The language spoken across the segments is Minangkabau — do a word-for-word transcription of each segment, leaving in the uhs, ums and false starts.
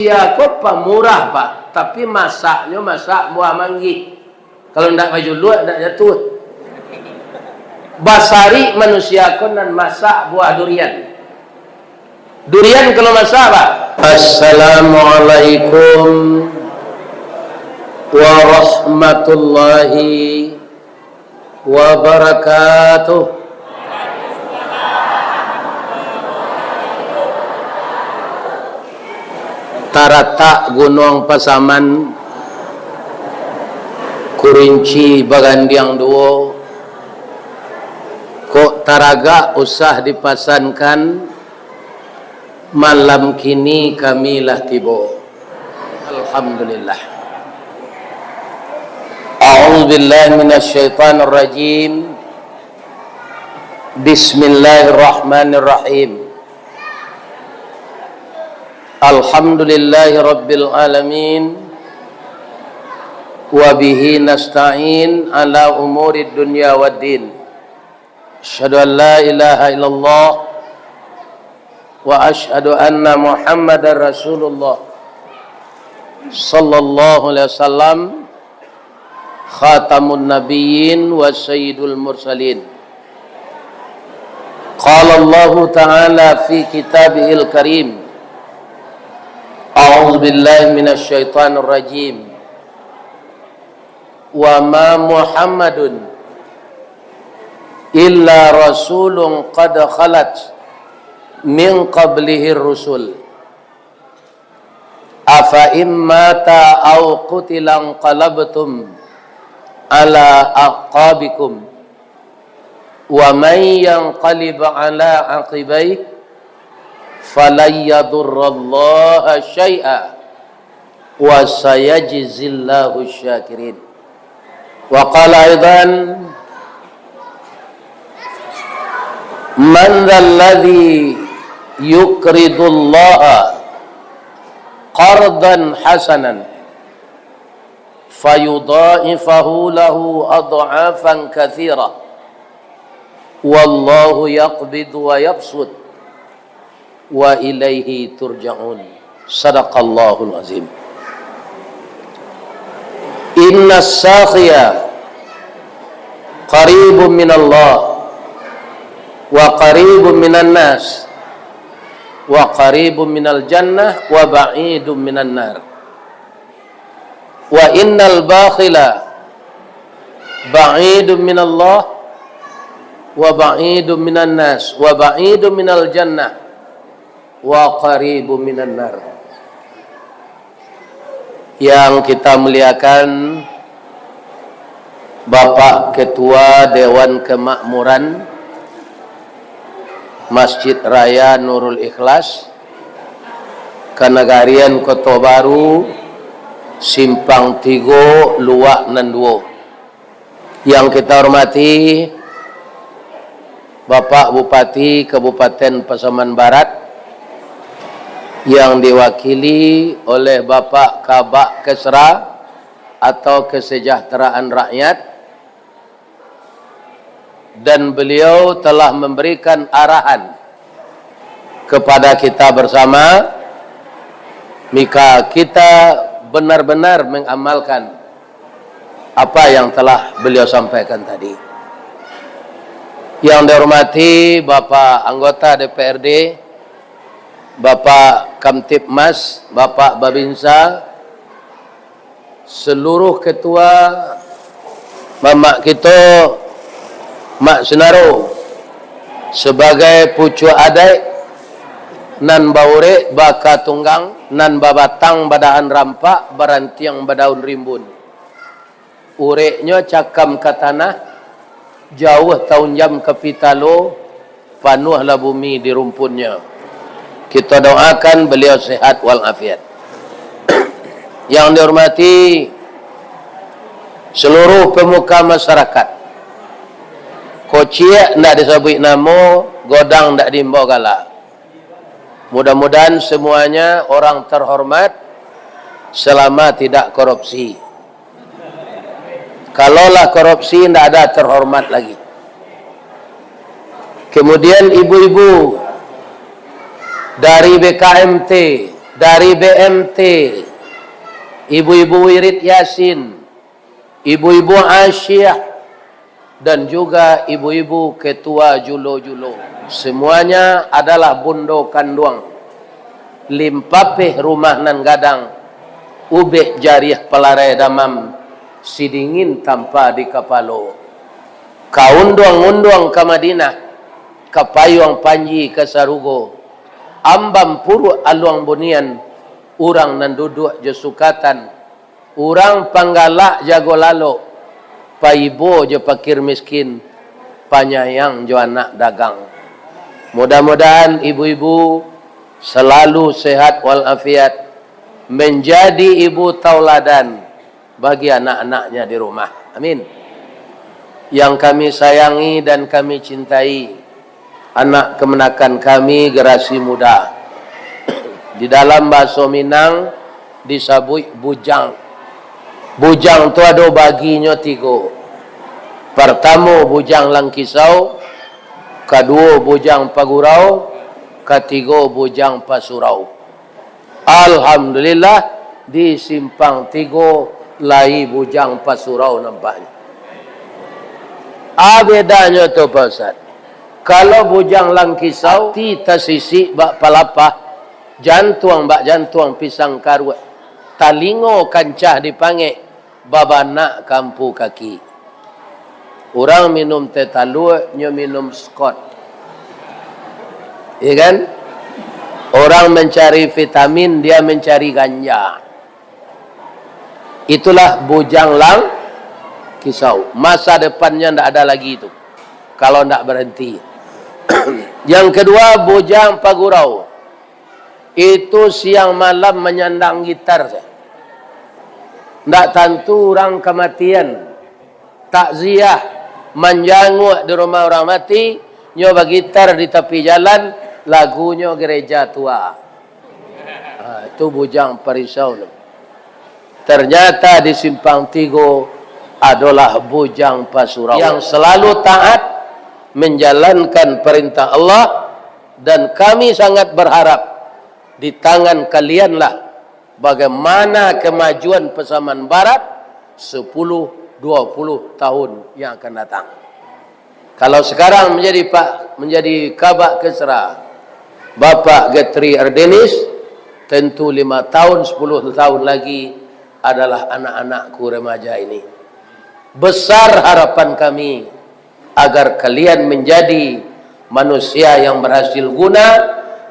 Manusia ko pamurah, Pak, tapi masaknyo masak buah manggih. Kalau ndak bajuluak, ndak jatuah. Basarik manusia ko nan masak buah durian. Durian kalau masak, Pak. Assalamualaikum warahmatullahi wabarakatuh. Taratak Gunuang Pasaman, Kurinci bagandiang duo, kok taragak usah dipasankan, malam kini kami lah tibo. Alhamdulillah. A'udzubillahi minasyaitonirrajim. Bismillahirrahmanirrahim. Alhamdulillahi rabbil alamin. Wa bihi nasta'in ala umurid dunya waddin. Asyhadu an la ilaha illallah wa asyhadu anna Muhammadar Rasulullah sallallahu alaihi wasallam, khatamun nabiyyin wa sayyidul mursalin. Qala Allahu ta'ala fi kitabihil karim, a'udzu billahi minasy syaithanir rajim. Wa ma Muhammadun illa rasulun qad khalat min qablihir rusul. Afa in mata aw qutila inqalabtum ala aqabikum. Wa man yanqalib ala aqibaihi falan yadurrallaha syai'a wa sayajzillahu syakirin. Wa qala aidan, man dzalladzi yuqridullaha qardan hasanan fayudha'ifahu lahu adh'afan katsirah, wallahu yaqbidu wa yabsut, wa ilaihi turja'un. Sadaqallahul azim. Innas sakhiya qaribun minallah, wa qaribun minan nas, wa qaribun minal jannah, wa ba'idun minan nar. Wa innal bakhila ba'idun minallah, wa ba'idun minan nas, wa ba'idun minal jannah, wa qaribun minan nar. Yang kita muliakan, Bapak Ketua Dewan Kemakmuran Masjid Raya Nurul Ikhlas, Kanagarian Koto Baru, Simpang Tigo, Luak nan duo. Yang kita hormati, Bapak Bupati Kabupaten Pasaman Barat, yang diwakili oleh Bapak Kabak Kesra atau Kesejahteraan Rakyat, dan beliau telah memberikan arahan kepada kita bersama, mika kita benar-benar mengamalkan apa yang telah beliau sampaikan tadi. Yang dihormati Bapak Anggota D P R D, Bapak Kamtibmas, Bapak Babinsa, seluruh ketua, mamak kito, Mak Sinaro, sebagai pucuak adaik nan baurek baka tunggang, nan babatang badahan rampak, barantiang badaun rimbun. Ureknyo cakam ka tanah, jauah taunjam ka pitalo, panuahlah bumi di rumpunnyo. Kito doakan beliau sehat walafiat. Yang dihormati seluruh pemuka masyarakat, kociak ndak disabuik namo, godang ndak diimbau galak. Mudah-mudahan semuanya orang terhormat selama tidak korupsi. Kalau lah korupsi, ndak ada terhormat lagi. Kemudian ibu-ibu dari B K M T, Dari B M T, ibu-ibu wirid Yasin, ibu-ibu Asyiah, dan juga ibu-ibu ketua julo-julo. Semuanya adalah bundo kanduang, limpapeh rumah nan gadang, ubek jariah palarai damam, sidingin tampa di kapalo. Ka unduang-unduang ka Madinah, ka payuang panji ka sarugo, ambam puruak aluang bunian, urang nan duduak jo sukatan, urang panggalak jago lalok, paibo jo pakir miskin, panyayang jo anak dagang. Mudah-mudahan ibu-ibu salalu sehat walafiat, menjadi ibu tauladan bagi anak-anaknya di rumah. Amin. Yang kami sayangi dan kami cintai, anak kemenakan kami, generasi muda. Di dalam bahaso Minang disabuik bujang. Bujang tu ado baginyo tigo. Partamo, bujang langkisau, kaduo, bujang pagurau, katigo, bujang pasurau. Alhamdulillah, di Simpang Tigo lai bujang pasurau nampaknyo. A bedanyo tu, Pak Ustaz. Kalau bujang langkisau, ati tasisik bak palapah, jantuang bak jantuang pisang karuak, talingo kancah dipangek, babanak ka ampu kaki. Urang minum teh talua, nyo minum Scott. Iya kan? Orang mencari vitamin, dia mencari ganja. Itulah bujang langkisau. Masa depannya ndak ada lagi itu, kalau ndak berhenti. Yang kedua, bujang pagurau. Itu siang malam manyandang gitar saja. Ndak tantu urang kamatian. Takziah, manjanguak di rumah urang mati, nyo bagitar di tapi jalan, lagunyo Gereja Tua. Ha, itu bujang parisau tu. Ternyata di Simpang Tigo adolah bujang pasurau yang selalu taat menjalankan perintah Allah, dan kami sangat berharap di tangan kalianlah bagaimana kemajuan Pasaman Barat sepuluh, dua puluh tahun yang akan datang. Kalau sekarang menjadi pak, menjadi Kabak Kesra, Bapak Getri Ardenis, tentu lima tahun, sepuluh tahun lagi adalah anak-anakku remaja ini. Besar harapan kami agar kalian menjadi manusia yang berhasil guna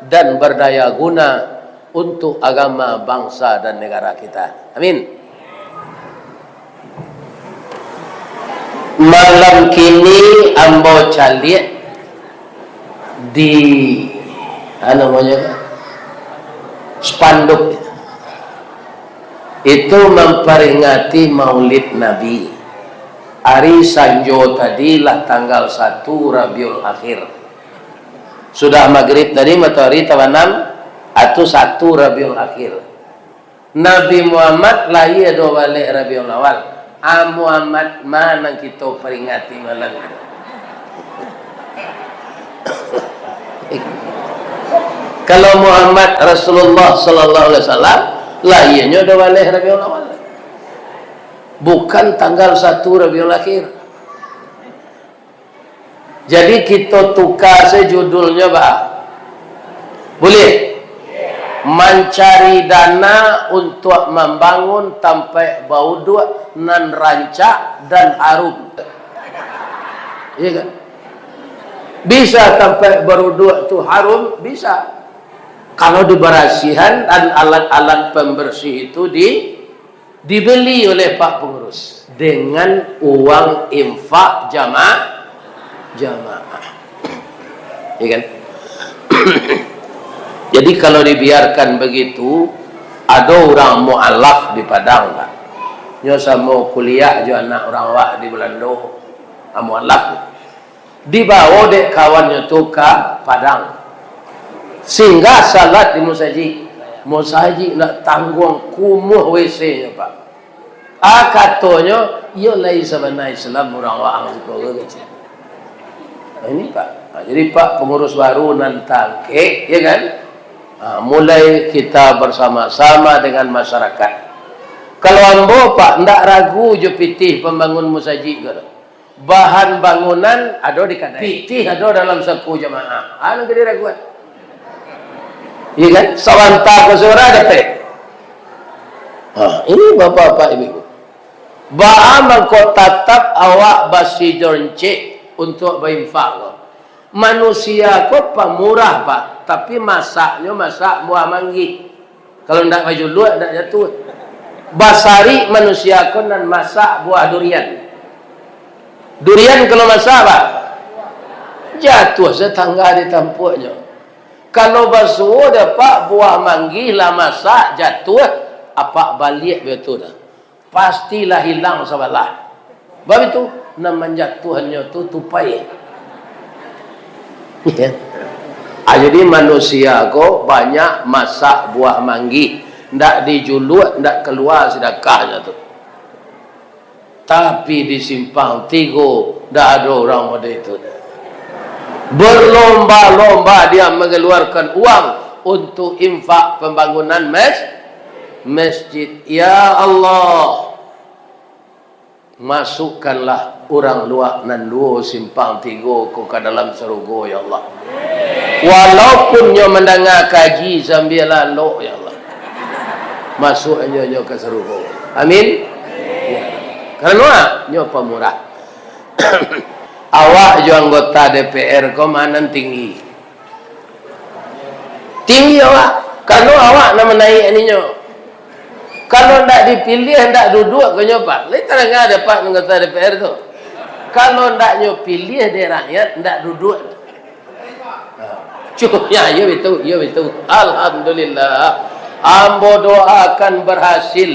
dan berdaya guna untuk agama, bangsa, dan negara kita. Amin. Malam kini ambo caliak di, ah, namonyo, spanduk. Itu memperingati Maulid Nabi. Ari sanjo tadi lah tanggal satu Rabiul Akhir. Sudah magrib tadi, matoari tabanam, atu satu Rabiul Akhir. Nabi Muhammad lahia dua baleh Rabiul Awal. A Muhammad ma nan kito peringati malam ko? Kalau Muhammad Rasulullah sallallahu alaihi wasallam, lahianyo dua baleh Rabiul Awal. Bukan tanggal satu Rabiul Akhir. Jadi, kito tuka se judulnyo, bah. Buliah? Mancari dana untuak mambangun tampaik bauduak nan rancak dan harum. Iya kan? Bisa tampaik bauduak tu harum? Bisa. Kalau dibarasihan dan alat-alat pembersih itu di dibeli oleh Pak Pengurus dengan uang infak jama-, jamaah. Ya kan? Jadi, kalau dibiarkan begitu, ado urang mualaf di Padang, Pak. Nyo samo kuliah jo anak urang awak di Belando, ah, mualaf. Dibawo dek kawannyo tu ka Padang. Singgah salat di musajik. Musajik ndak tangguang kumuh W C-nyo, Pak. Ah, katonyo, iyo lai sabana Islam urang waang siko ko, kecek. Nah, ini, Pak. Nah, jadi, Pak, pengurus baru nan tangkek, ya kan? Ha, mulai kita bersama-sama dengan masyarakat. Kalau ambo, Pak, ndak ragu jo pitih pambangun musajik ko. Bahan bangunan ado di kadai. Pitih ado dalam saku jamaah. Anu ka diraguan. Iya kan? Sabanta ko surah dapek. Ha, ini bapak-bapak, ibu-ibu. Baa mangko tatap awak basijoncek untuak bainfak ko? Manusia ko pamurah, Pak, tapi masaknyo masak buah manggih. Kalau ndak bajuluak, ndak jatuah. Basarik manusia ko nan masak buah durian. Durian kalau masak, Pak, jatuah satangga di tampuaknyo. Kalau basuo dek Apak buah manggih lah masak, jatuah, Apak baliak baitu dah. Pastilah hilang sabalah. Bab itu, nan manjatuahannyo tu tupai. Ah, jadi manusia ko banyak masak buah manggih, ndak dijuluak, ndak kalua sadakahnyo tu. Tapi di Simpang Tigo, ndak ado urang model itu. Berlomba-lomba dia mengeluarkan uang untuk infak pembangunan mes-, masjid. Ya Allah, masukkanlah urang luak nan duo Simpang Tigo ko ka dalam sarugo, ya Allah. Walaupun nyo mandanga kaji sambia lalok, ya Allah, masuak nyo, nyo ka sarugo. Amin. Ya. Karano nyo pamurah. Awak jo anggota D P R ko ma nan tinggi? Tinggi awak. Karano awak nan manaiak ninyo. Kalau ndak dipiliah, ndak duduak ko nyo, Pak. Lai tadanga dek Apak anggota D P R tu. Kalau ndak nyo piliah dek rakyat, ndak duduak. Nah, cukup, ya, iyo betul, iyo betul. Alhamdulillah. Ambo doakan berhasil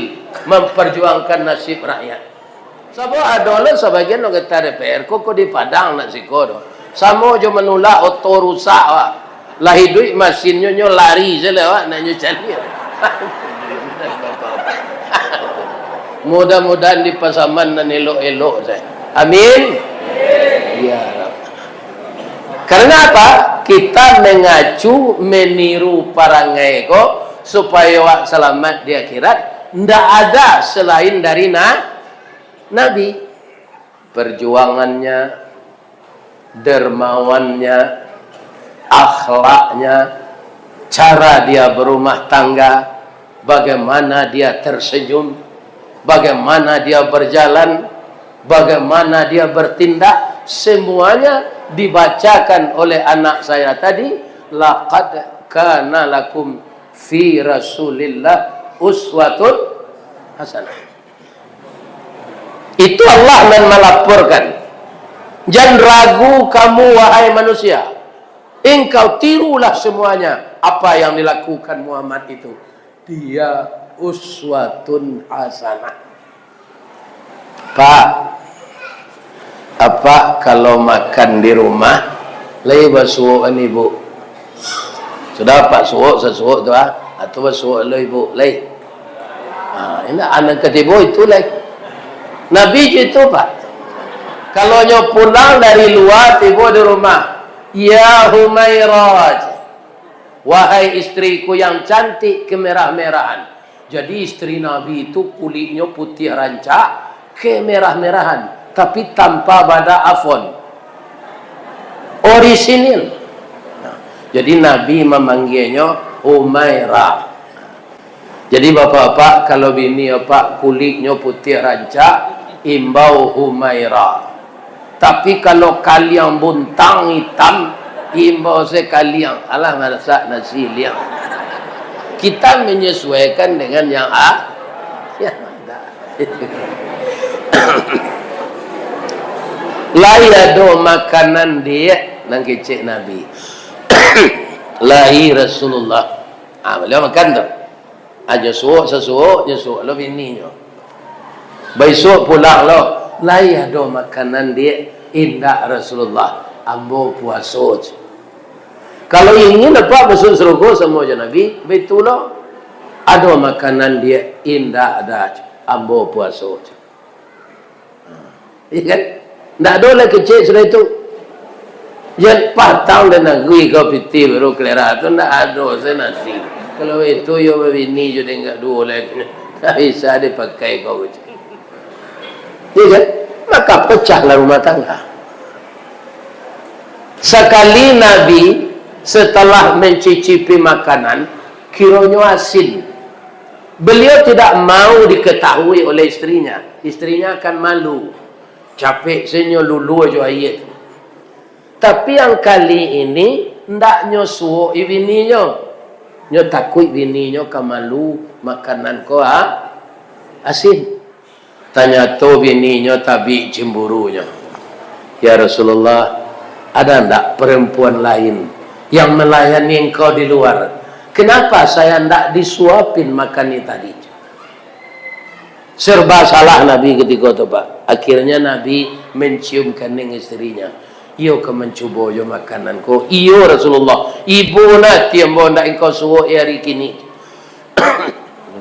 memperjuangkan nasib rakyat. Sabab ado lo sabagian anggota D P R ko, ko di Padang nak siko tu. Samo jo manulak oto rusak, wak. Lah iduik masinnyo, nyo lari se lah, wak, nak nyo caliak. Mudah-mudahan di Pasaman nan elok-elok se. Amin. Ya Rabb. Karena apa? Kita mengacu, meniru parangai ko, supayo awak salamat di akhirat. Ndak ada selain dari na-, Nabi. Perjuangannya, dermawannya, akhlaknya, cara dia berumah tangga, bagaimana dia tersenyum, bagaimana dia berjalan, bagaimana dia bertindak, semuanya dibacakan oleh anak saya tadi, "Laqad kana lakum fi Rasulillah uswatun hasanah." Itu Allah nan malaporkan. Jan ragu kamu, wahai manusia. Engkau tirulah semuanya apa yang dilakukan Muhammad itu. Dia uswatun hasanah. Pak, Apak kalau makan di rumah, lai basuokan ibu? Sudah Apak suok sasuok tu, ah, atau basuok lo ibu, lai? Ah, indak, anak katibo itu lai. Nabi je itu, Pak. Kalau nyo pulang dari lua, tibo di rumah, "Ya Humairah, wahai istriku yang cantik kemerah-merahan." Jadi, istri Nabi itu kulitnyo putiah rancak, kemerah-merahan, tapi tanpa bada afon. Orisinil. Nah, jadi, Nabi mamanggianyo Humairah. Jadi, bapak-bapak, kalau bini apak kulitnyo putiah rancak, imbau Humairah. Tapi, kalau kaliang buntang itam, imbau se kaliang. Alah, marasak nasi liang. Kita menyesuaikan dengan yang a-, yang ada. Lai ado makanan diet nan kecek Nabi. Lai Rasulullah. Ah, baliau makan tu. Ah, nyo suok sasuok, nyo suok lo bininyo. Baisuak pulang lo, lai ado makanan diet? Indak, Rasulullah, ambo puaso je. Kalau ingin apak masuak sarugo samo jo Nabi, baitu lo. Ado makanan diet? Indak, ado, ambo puaso je. Ha. Iya kan? Ndak ado lai kecek sudah itu. Jan patang den agui kau pitih baru kalera tu, ndak ado se nasi. Kalau itu yo babini jo dengkak duo lai, ndak bisa dipakai kau. Iya kan? Maka pecahlah rumah tangga. Sakali Nabi setelah mencicipi makanan, kironyo asin. Beliau tidak mau diketahui oleh istrinya. Istrinya akan malu. Capek se nyo lulua jo aia tu. Tapi yang kali ini, ndak nyo suok i bininyo. Nyo takuik bininyo ka malu makanan ko a-, asin. Tanyato bininyo tabik cemburunyo, "Ya Rasulullah, ada ndak perempuan lain yang melayani engkau di luar? Kenapa saya ndak disuapin makan ni tadi?" Serba salah Nabi ketika tu, Pak. Akhirnya Nabi mencium kening istrinya. "Iyo ka mancubo jo makanan ko?" "Iyo, Rasulullah. Ibo na ati ambo ndak engkau suok hari kini."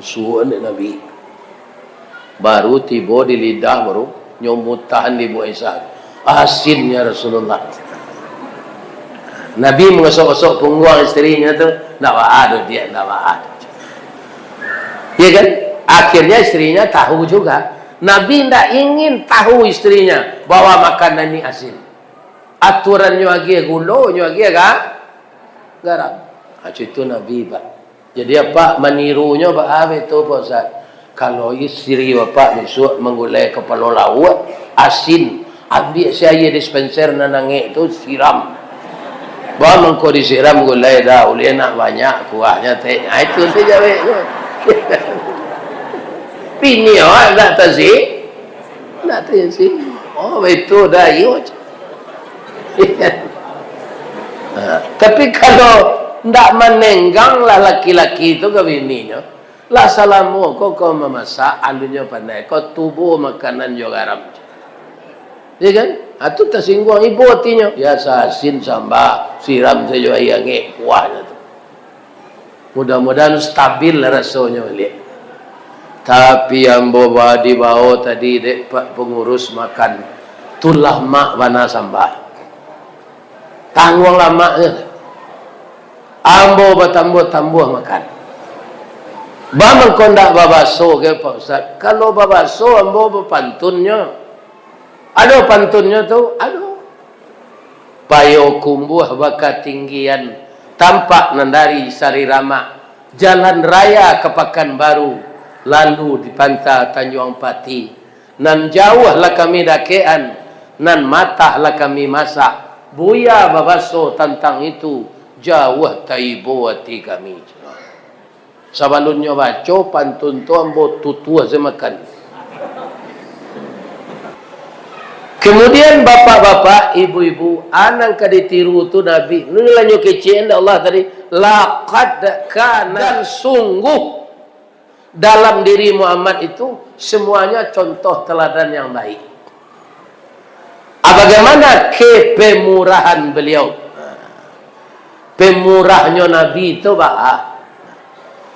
Suok dek Nabi. Baru tibo di lidah, baru nyo mutahan di buah Isa. "Asin, ya Rasulullah." Nabi mengosok-osok pungguang istrinya tu, "Ndak baa doh, Diak, ndak baa." Ya kan? Akhirnya istrinya tahu juga. Nabi ndak ingin tahu istrinya bahwa makanan ini asin. Aturannyo agiah gulo, nyo agiah ga-, garam. Ha, itu Nabi, Pak. Jadi, apak manirunyo baa itu, Pak Ustaz? Kalau istri bapak bisuak manggulai kapalo lauak, asin, ambiak se aia dispenser nan angek tu, siram. Bah, mangko disiram gulai dah, ulih nak banyak kuahnyo, tek. Ha, itu se jaweknyo. Bini awak ndak tasi-, ndak tasi-. Oh, itu dah, iyo. Ha, tapi kalau ndak manenggang lah laki-laki tu ka bininyo, lah salamo ko kau mamasak, alunnyo pandai, kau tubo makanan jo garam. Ya kan? Ha, tu tasingguang ibo atinyo. Biasa asin samba, siram sajo aia angek, kuahnyo tu. Mudah-mudahan stabil rasonyo baliak. Tapi ambo ba-, dibao tadi dek Pak Pangurus makan, tu lamak bana samba. Tangguang lamaknyo. Ambo batambuah-tambuah makan. Ba mangko ndak babaso ke, Pak Ustaz? Kalau babaso, ambo bapantunnyo. Ado pantunnyo tu? Ado. Payokumbuah bakatinggian, tampak nan dari Sariramak, jalan raya ka Pakanbaru, lalu di Panta Tanjuang Pati. Nan jauah lah kami dakekan, nan matah lah kami masak. Buya babaso tantang itu, jauah taibo ati kami. Sabalunnyo baco pantun tu, ambo tutuah se makan. Kemudian, bapak-bapak, ibu-ibu, a nan ka ditiru tu Nabi. Inilah nyo kecek dek Allah tadi, "Laqad kana," dan sungguh dalam diri Muhammad itu semuanya contoh teladan yang baik. Ah, bagaimana kepemurahan beliau? Pemurahnyo Nabi tu baa?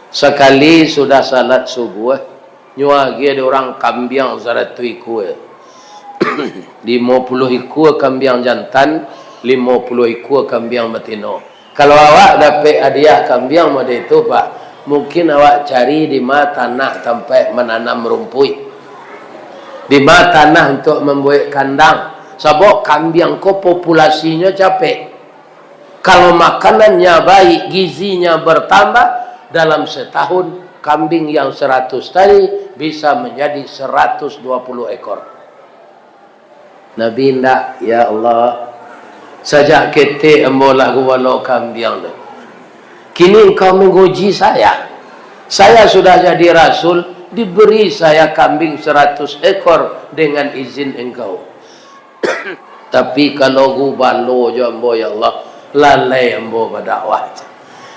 Sakali sudah salat subuh, nyo agiah dek urang kambiang saratuih ikua. Limo puluah ikua kambiang jantan, limo puluah ikua kambiang batino. Kalau awak dapek hadiah kambiang model itu, Pak, mungkin awak cari di ma tanah tampek mananam rumpuik. Di ma tanah untuak mambuek kandang. Sabab kambiang ko populasinyo capek. Kalau makanannya baik, gizinya bertambah, dalam setahun, kambing yang seratus tadi bisa menjadi seratus dua puluh ekor. Nabi indak, "Ya Allah, sajak ketek ambo lah gubalo kambiang tu. Kini Engkau menguji saya. Saya sudah jadi rasul, diberi saya kambing seratus ekor dengan izin Engkau. Tapi kalau gubalo jo ambo, ya Allah, lalai ambo badakwah."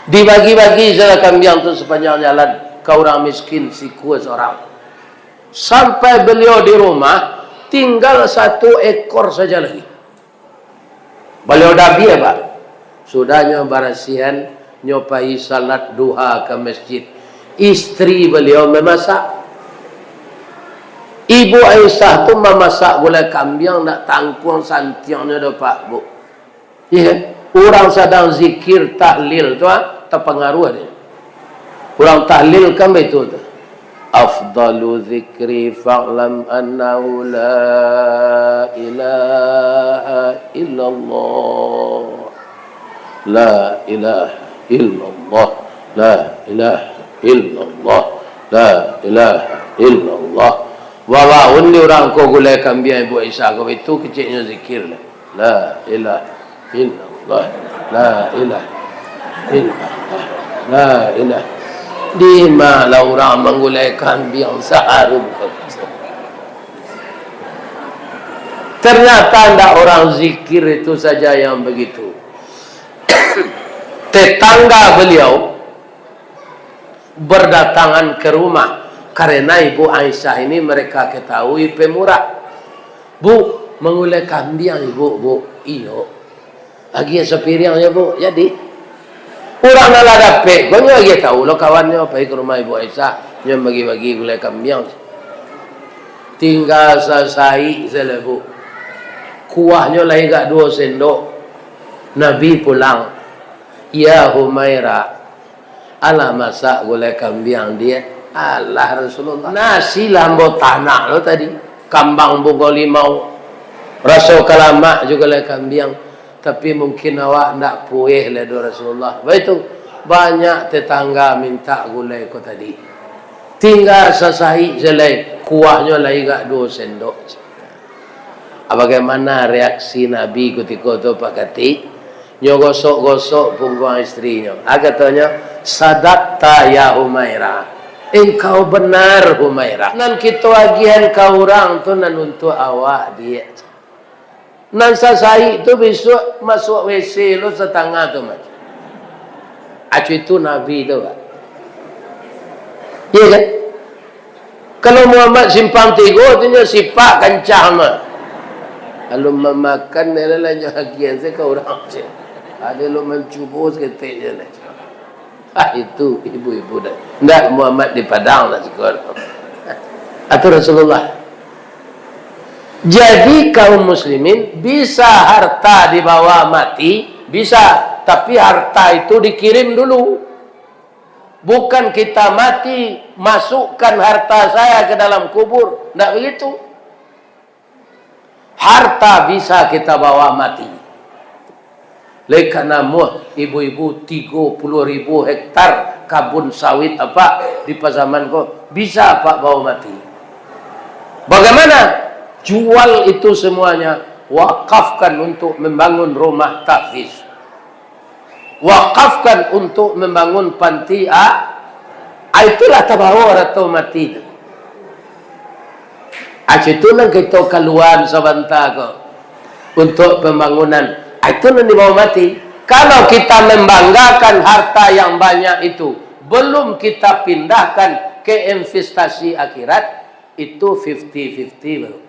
Dibagi-bagi sajo kambiang tu sapanjang jalan ka urang miskin sikua sorang. Sampai beliau di rumah, tinggal satu ekor saja lagi. Beliau dabiah, Pak. Sudahnyo barasiahan, nyo pai salat duha ka masjid. Istri beliau mamasak. Ibu Aisyah tu mamasak gulai kambiang, ndak tangkuang santiangnyo doh, Pak, Bu. Iya kan? Urang sadang zikir, tahlil tu, ah, tapangaruah dia. Urang tahlil kan baitu tu. Afdalu zikri fa'lam annahu la ilaha illallah. La ilaha illallah. La ilaha illallah. La ilaha illallah. Wawaun di urang ko gulai kambiang Ibu Aisyah ko, itu keciknyo zikir lah. La ilaha illallah. La ilaha illallah. La ilaha. Di ma lah urang manggulai kambiang saharum ko. Ternyata ndak orang zikir itu saja yang begitu. Tetangga beliau berdatangan ke rumah, karena Ibu Aisyah ini mereka ketahui pemurah. "Bu, mangulai kambiang Ibu, Bu?" "Iyo." "Agiah sapiriang yo, Bu." Jadi, urang nan lah dapek ko, nyo agiah tahu lo kawannyo, pai ka rumah Ibu Aisyah, nyo bagi-bagi gulai kambiang. Tingga sasaik sajo, Bu. Kuahnyo lah igak duo sendok. Nabi pulang. "Ya Humaira, alah masak gulai kambiang, Diak?" "Alah, Rasulullah. Nasi lah ambo tanak lo tadi. Kambang bungo limau. Raso ka lamak juo gulai kambiang. Tapi mungkin awak ndak pueh lai doh, Rasulullah." Baitu, banyak tetangga mintak gulai ko tadi. Tingga sasaik sajo, kuahnyo lah igak duo sendok. Ah, bagaimana reaksi Nabi kutiko tu, Pak Katik? Nyo gosok-gosok pungguang istrinyo. Ah, katonyo, "Sadakta ya Humaira. Engkau benar, Humaira. Nan kito agiahan ka urang tu nan untuak awak, Diak. Nan sasaik tu bisuak masuak W C lo satangah tu, Mak." Acu itu Nabi tu, Pak. Iya kan? Kalau Muhammad Simpang Tigo tu nyo sipak kancah mah. Lalu mamakan, lalu nyo agiahan se ka urang se. Ado lo mancubo saketek se lah. Ah, itu ibu-ibu dah. Ndak Muhammad di Padang nak siko. Atau Rasulullah. Jadi, kaum muslimin, bisa harta dibawa mati, bisa, tapi harta itu dikirim dulu. Bukan kita mati, masukkan harta saya ke dalam kubur. Ndak begitu. Harta bisa kita bawa mati. Lai ka namuah ibu-ibu tigo puluah ribu hektar kabun sawit apak di Pasaman ko, bisa apak bawa mati. Bagaimana? Jual itu semuanya, wakafkan untuk membangun rumah tahfiz. Wakafkan untuk membangun panti a-, a, itulah tabawa rato mati tu. A, situ nan kito kaluan sabanta ko untuk pembangunan. A, itu nan dibawa mati. Kalau kita membanggakan harta yang banyak itu, belum kita pindahkan ke investasi akhirat, itu fifty fifty baru.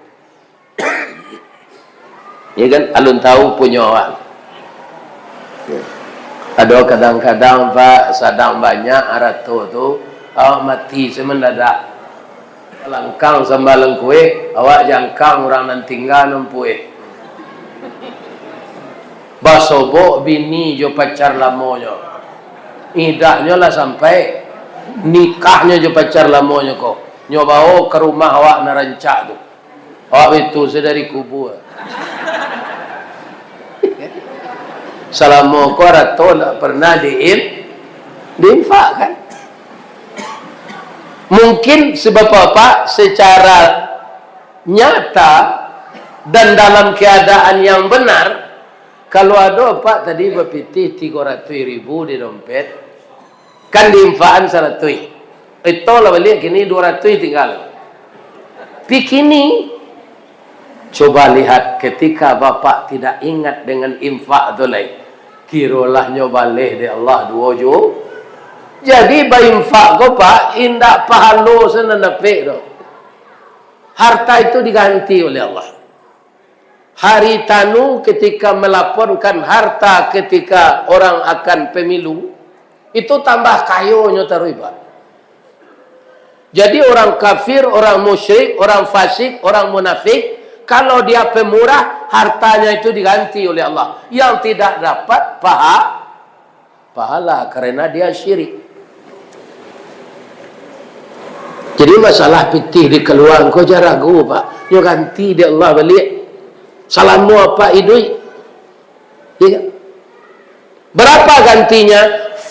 Ya kan, alun tahu punyo awak. Ya. Ado kadang-kadang, Pak, sadang banyak arato tu, awak mati se mandadak. Langkang samba langkuik, awak jangkang urang nan tingga nan pueh. Basobok bini jo pacar lamonyo. Idahnyo lah sampai, nikahnyo jo pacar lamonyo ko. Nyo bawo ka rumah awak nan rancak tu. Awak baitu se dari kubua. Salamo ko arato ndak pernah diin-, diinfakkan. Mungkin sebab apa, secara nyata dan dalam keadaan yang benar, kalau ado apak tadi bapitih tigo ratuih ribu di dompet, kan diinfakan saratuih. Ito lah baliak kini duo ratuih tingga. Pi kini, coba lihat, ketika bapak tidak ingat dengan infak tu lai, kirolah nyo baleh dek Allah duo ju-, jadi, bainfak ko, Pak, indak pahalo se nan dapek doh. Harta itu diganti oleh Allah. Hari tanu ketika melaporkan harta ketika orang akan pemilu, itu tambah kayonyo taruih, Pak. Jadi, orang kafir, orang musyrik, orang fasik, orang munafik, kalau dia pemurah, Hartanya itu diganti oleh Allah. Yang tidak dapat paha-, pahala karena dia syirik. Jadi masalah pitih dikaluaan ko jan ragu, Pak. Nyo ganti dek Allah baliak. Salamo apak iduik. Iya kan? Berapa gantinya?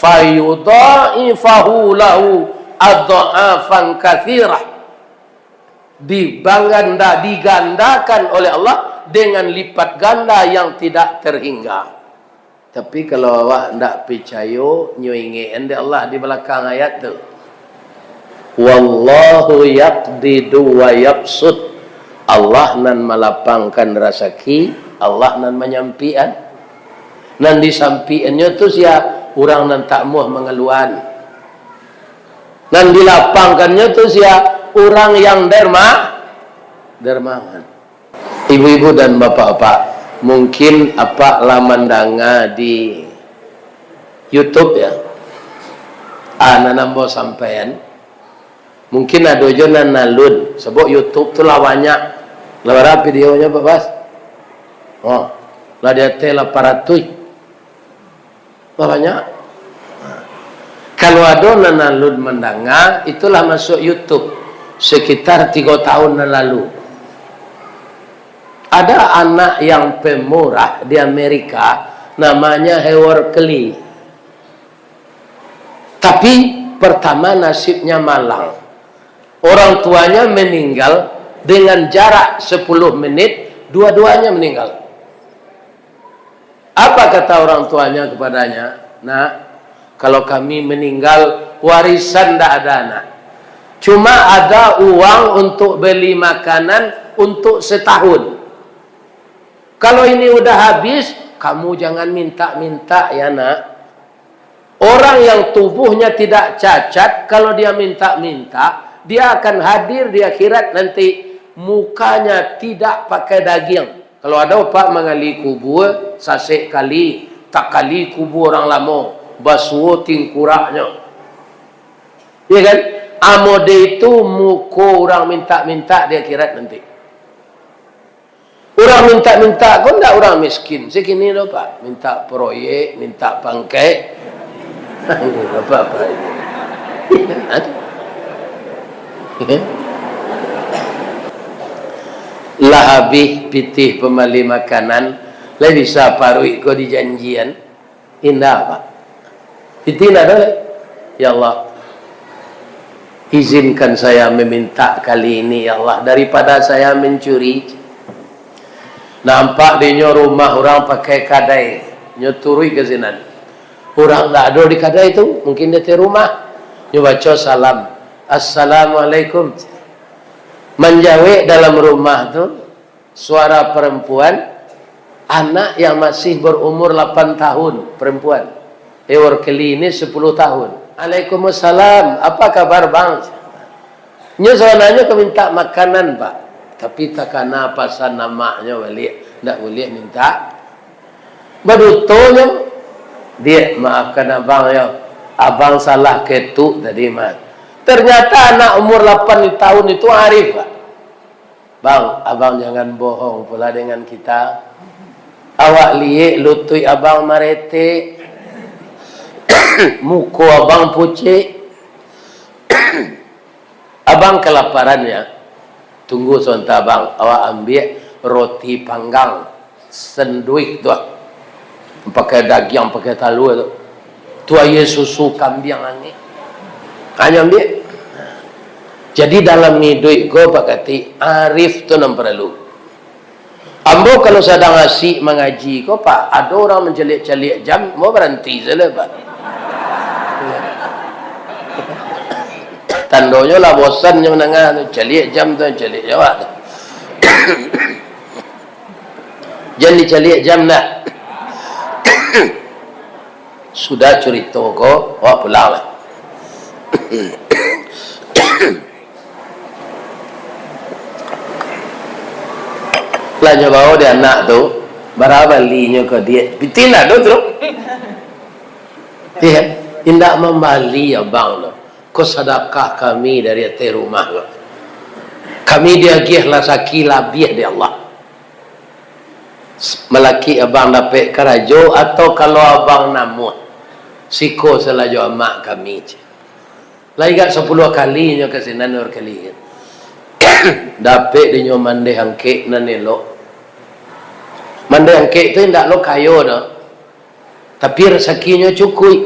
Fayudha'ifahu lahu adha'afan katsirah. Dibaganda-, digandakan oleh Allah dengan lipat ganda yang tidak terhingga. Tapi kalau awak ndak picayo, nyo ingekan dek Allah di balakang ayat tu. "Wallahu yaqbidu wa yabsut." Allah nan malapangkan rasaki, Allah nan manyampikan. Nan disampikan-Nyo tu sia? Urang nan tak muah mangaluan. Nan dilapangkan-Nyo tu sia? Urang yang derma-, dermawan. Ibu-ibu dan bapak-bapak, mungkin apak lah mandanga di YouTube, ya. Ah, nan ambo sampaian. Mungkin ado jo nan alun, sabab YouTube tu lah banyak. Lah bara videonyo, Pak Bas? Oh, lah di ateh lapan ratuih. Lah banyak. Kalau ado nan alun mandanga, itulah masuk YouTube sekitar tigo tahun nan lalu. Ada anak yang pemurah di Amerika, namanya Howard Kelly. Tapi, pertama nasibnya malang. Orang tuanya meninggal dengan jarak sepuluh menit, dua-duanya meninggal. Apa kata orang tuanya kepadanya? "Nak, kalau kami meninggal, warisan ndak ada, Nak. Cuma ada uang untuk beli makanan untuk setahun. Kalau ini udah habis, kamu jangan minta-minta ya, Nak." Orang yang tubuhnya tidak cacat, kalau dia minta-minta, dia akan hadir di akhirat nanti, mukanya tidak pakai daging. Kalau ado, Pak, manggali kubua, sasek kali, takali kubua urang lamo, basuo tingkuraknyo. Iya kan? Amode itu muko urang minta-minta di akhirat nanti. Urang minta-minta ko ndak urang miskin. Sakini do, Pak. Minta proyek, minta pangkek. Apa-apa. Lah habih pitih pambali makanan, lah bisa paruik ko dijanjian. Indak, Pak. Pitih indak ado lai. "Ya Allah, izinkan saya meminta kali ini, ya Allah, daripada saya mencuri." Nampak dinyo rumah urang pakai kadai, nyo turuik ka sinan. Urang ndak ado di kadai tu, mungkin di ateh rumah. Nyo baco salam, "Assalamualaikum." Manjawek dalam rumah tu, suara perempuan, anak yang masih berumur lapan tahun, perempuan. Howard Kelly ni sepuluh tahun. "Waalaikumsalam, apa kabar, Bang?" Nyo sabananyo ka minta makanan, Pak. Tapi takana pasan amaknyo baliak, ndak buliah minta. Badutonyo, "Diak, maafkan abang yo. Abang salah ketuk tadi, Mak." Ternyata anak umur lapan tahun itu arif, Pak. "Bang, abang jangan bohong pula dengan kita. Awak liek lutuik abang maretek, muko abang pucek. Abang kalaparan ya. Tunggu sabanta, Bang. Awak ambiak roti panggang, senduih tu ah. Pakai dagiang, pakai talua tu. Tu aia susu kambiang angek. Hanyo ambiak." Jadi, dalam iduik ko, Pak Katik, arif tu nan paralu. Ambo kalau sadang asik mangaji ko, Pak, ado urang mancaliak-caliak jam, ambo baranti sajo, Pak. Tandonyo lah bosan nyo mandanga tu, caliak jam tu, caliak jawab tu. Jan dicaliak jam dah. Sudah curito ko, awak pulang lah. Lah nyo bao dek anak tu, bara balinyo ko diak. Pitih lah tu, tu. Iya, indak mambali abang tu. Ko sadakah kami dari ateh rumah ko. Kami diagiah rasaki labiah dek Allah. Malakik abang dapek karajo, atau kalau abang namuah, siko salajo amak kami, ceh. Lai gak sapuluah kali nyo ka sinan, wor kali. Dapek dinyo mandeh angkek nan elok. Mandeh angkek tu indak lo kayo doh. Tapi rasakinyo cukuik.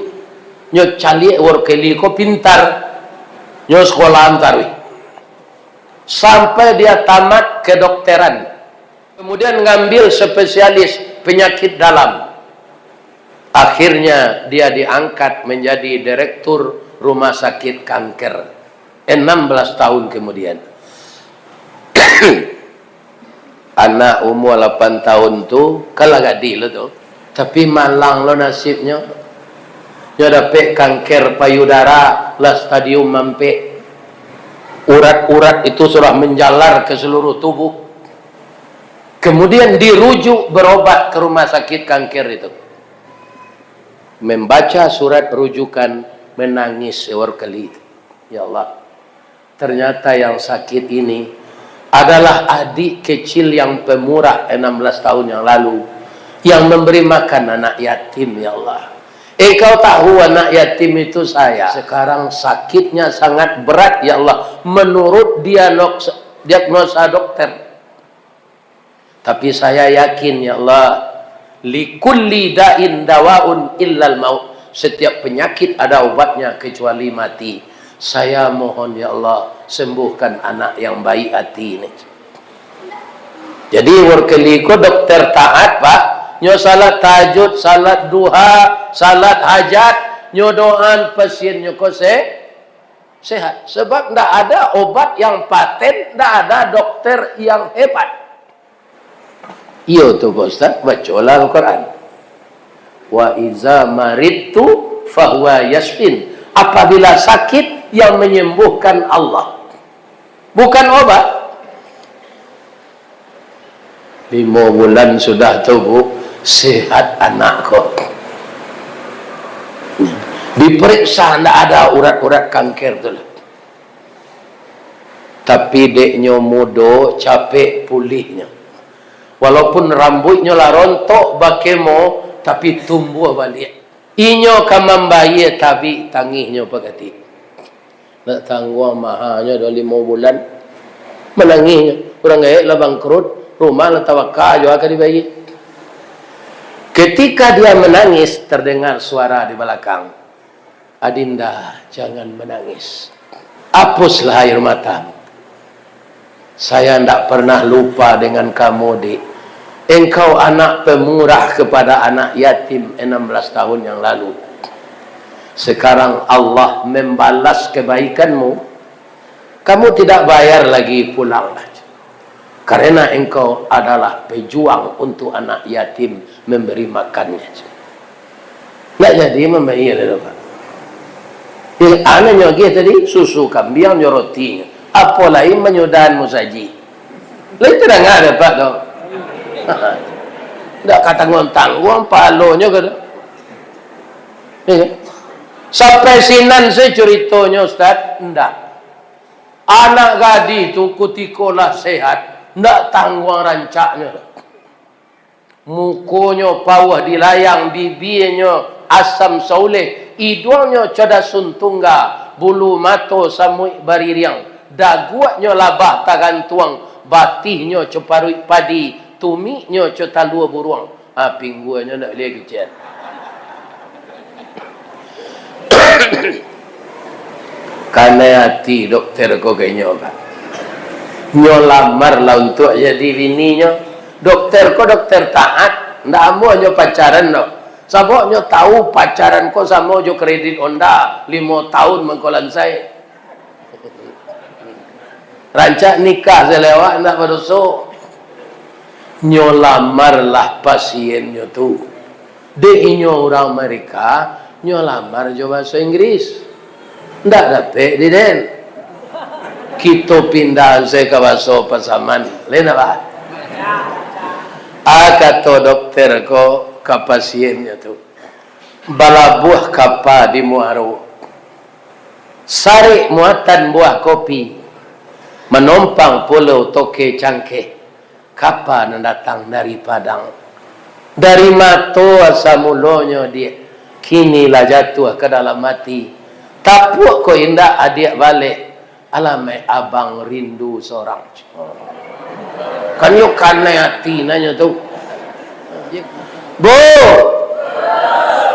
Nyo caliak wor kali ko pintar. Nyo sekolahan taruih. Sampai dia tamat kedokteran. Kemudian ngambil spesialis penyakit dalam. Akhirnya dia diangkat menjadi direktur rumah sakit kanker. Enam belas tahun kemudian. Anak umur lapan tahun tu, kan lah gadih lo tu. Tapi malang lo nasibnyo. Nyo dapek kanker payudara, lah stadium ampek. Urat-urat itu sudah menjalar ke seluruh tubuh. Kemudian dirujuk berobat ke rumah sakit kanker itu. Membaca surat rujukan, menangis sewar kali itu. Ya Allah, ternyata yang sakit ini adalah adik kecil yang pemurah enam belas tahun yang lalu, yang memberi makan anak yatim, ya Allah. Engkau tahu anak yatim itu saya. Sekarang sakitnya sangat berat, ya Allah, menurut dianos-, diagnosa dokter. Tapi saya yakin, ya Allah, "Likulli da'in dawaun illal maut." Setiap penyakit ada obatnya kecuali mati. Saya mohon, ya Allah, sembuhkan anak yang baik hati ini. Jadi, wor kali ko dokter taat, Pak. Nyo salat tahajud, salat duha, salat hajat, nyo doaan pasiennyo ko se-, sehat. Sebab ndak ada obat yang paten, ndak ada dokter yang hebat. Iyo tu, Pak Ustaz, bacolah Al-Quran. "Wa iza maridtu fahuwa yasfin." Apabila sakit, yang menyembuhkan Allah, bukan obat. Limo bulan sudah tu, Bu, sehat anak ko. Diperiksa, ndak ada urat-urat kanker tu lah. Tapi dek nyo mudo, capek pulihnyo. Walaupun rambuiknyo lah rontok bakemo, tapi tumbuah baliak. Inyo ka mambayia tabik tangihnyo bakati. Nak tangguang mahanyo doh limo bulan. Manangihnyo. Urang gaek lah bangkrut, rumah lah tabaka, jua ka dibayia. Ketika dia menangis, terdengar suara di belakang, "Adinda, jangan menangis. Hapuslah air matamu. Saya ndak pernah lupa dengan kamu, Dik. Engkau anak pemurah kepada anak yatim enam belas tahun yang lalu. Sekarang Allah membalas kebaikanmu. Kamu tidak bayar lagi, pulanglah. Karena engkau adalah pejuang untuk anak yatim, memberi makannya." Ndak jadi mambayia lai, Pak. Yang anaknyo agiah tadi, susu kambiang jo rotinyo. Apo lai manyudahan musajik. Lai tadanga dek Apak tu. Ndak ka tangguang-tangguang pahalonyo ka tu. Iyo kan? Sampai sinan se curitonyo, Ustaz? Ndak. Anak gadih tu kutiko lah sehat, ndak tangguang rancaknyo doh. Mukonyo pauah dilayang, bibianyo asam sauleh, iduangnyo co dasun tungga, bulu mato samuik baririang, daguaknyo labah tagantuang, batihnyo co paruik padi, tumiknyo co talua buruang. Ha, pingguanyo ndak buliah kicek. Kanai ati dokter ko ka inyo, Pak. Nyo lamar lah untuak jadi bininyo. Dokter ko dokter taat, ndak amuah nyo pacaran doh. Sabab nyo tahu pacaran ko samo jo kredit Honda, limo tahun mangko lansai. Rancak nikah salewat ndak badoso. Nyo lamarlah pasiennyo tu. Dek inyo urang Amerika, nyo lamar jo bahaso Inggris. Ndak dapek di den. Kito pindah se ka bahaso Pasaman. Lain apa? Ah, kato dokter ko ka pasiennyo tu. Balabuah kapa di muaro. Sarek muatan buah kopi. Manompang pulau toke cangkeh. Kapa nan datang dari Padang. Dari mato asa mulonyo, Diak, kini lah jatuah ka dalam ati. Tapuak ko indak adiak baleh, alamaik abang rindu sorang. Kan yo kanai ati nanyo tu. Bu,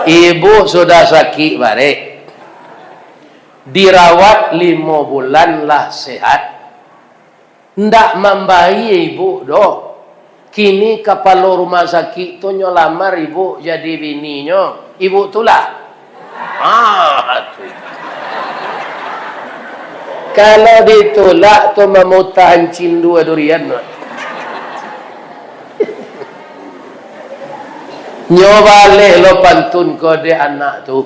ibu sudah sakik barek. Dirawat limo bulan lah sehat. Ndak mambayia ibu doh. Kini kapalo rumah sakik tu nyo lamar ibu jadi bininyo. Ibu tulak? Ah, tu. Kalau ditulak tu mamutahan cindua durian tu. Nyo baleh lo pantun ko dek anak tu.